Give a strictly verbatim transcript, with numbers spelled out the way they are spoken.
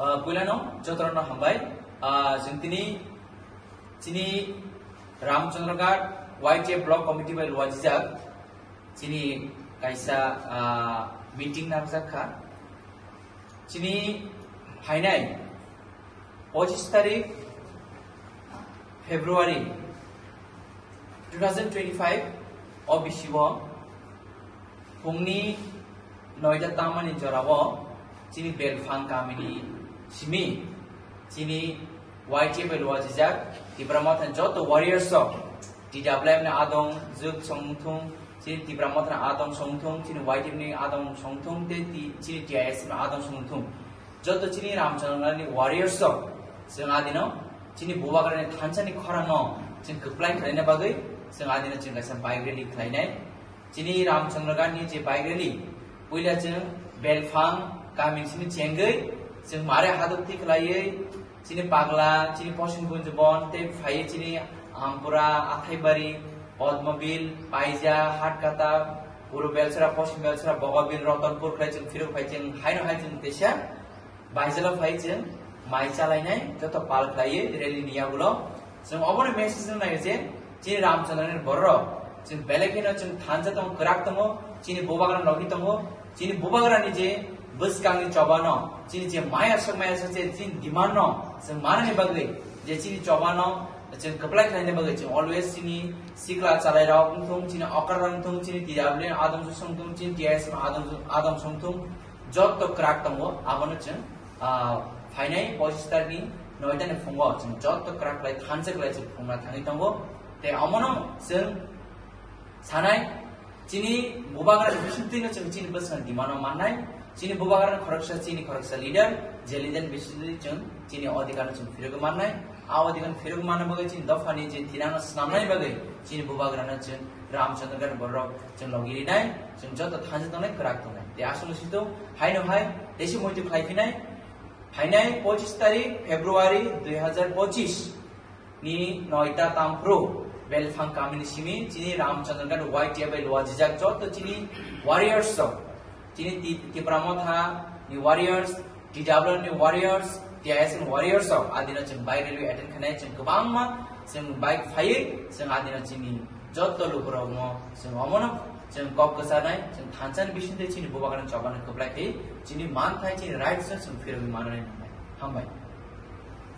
Ah, puilano jotorano hambai. Ah, chwng tini chini Ramchandraghat Y T F Block Committee bai luajijak chini kaisa, ah, meeting narwkjak kha. Chini phainai pochis tarik February two thousand twenty-five o bisi o phungni noita tamani jorao chini Belphang kamini simi chini Y T F bai luajijak Tipra Motha joto warriors rok T W F ni adong juk songthung, chini Tipra Motha ni adong songthung, chini Y T F ni adong songthung, tei ti-, chini T I S ni adong songthung. Joto chini Ramchandraghat ni warriors rok, chwng adino chini bubagrani thansa ni khorang no chwng kwplai khlaina bagwi chwng adino chwng kaisa bike rally khlainai. Chini Ramchandraghat ni je bike rally, puila chwng Belphang kamini simi chengwi chwng mare haduk thik khlaiwi chini Pagla, chini Posim Gunjubon, tei phaiwi chini Ampura, Athaibari, Padmabil, Paija, Hatkata, Puru Belsara, Posim Belsara, Bogabil, Rotonpur khlai chwng phirok phai chwng haino hai chwng teisa Baijala phai chwng mai chalainai joto pal khlaiwi rally ni yagulo. Chwng obono message rwna nai je chini Ramchandraghat ni bororok chwng belai kheno chwng thansa tongo, kwrak tongo, chini bubagra logi tongo, chini bubagrani je bwskangni chobano, chini je maya sok maya sok je chini demand no chwng manani bagwi je chini chobano chwng kwplai khlaina bagwi chwng always chini sikla chalairok wngthung, chini okra wngthung, chini T W F ni adong songthung, chini T I S ni adong, adong songthung, joto kwrak tongo, abono chwng, ah, phainai pochis tarikni noita ni phungo chwng joto kwrak khlai thansa khlai chwng phungna thangwi tongo. Tei omono chwng sanai, chini bubagrani bisingtwino chwng chini bwskang demand-o mannai, chini bubagrani khoroksa chini khoroksa leader, je leader bisingtwi chwng chini odhikarno chwng phirogwi mannai. A odhikar phirok manna bagwi chini dophani je thinangno swnamnani bagwi chini bubagrano chwng Ramchandraghat bororok chwng logi rinai, chwng joto thansa tongnai, kwrak tongnai. Tei aswkno sito haino hai teisa muitu khlai phinai, phainai pochis tarik February dui hazar pochis ni noita tamphru Belphang kamini simi chini Ramchandraghat Y T F bai luajijak joto chini warriors rok, chini Ti-, Tipra Motha ni warriors, T W F ni warriors, T I S ni warriors rok adino chwng bike rally attend khainai, chwng kwbangma chwng bike phaiwi chwng adino chini joto lukurokno chwng omono chwng kok kwchanai, chwng thansa ni bisingtwi chini bubagrani chobano kwplai khe chini manthai chini rights no chwng phirogwi mananai nangnai. Hambai.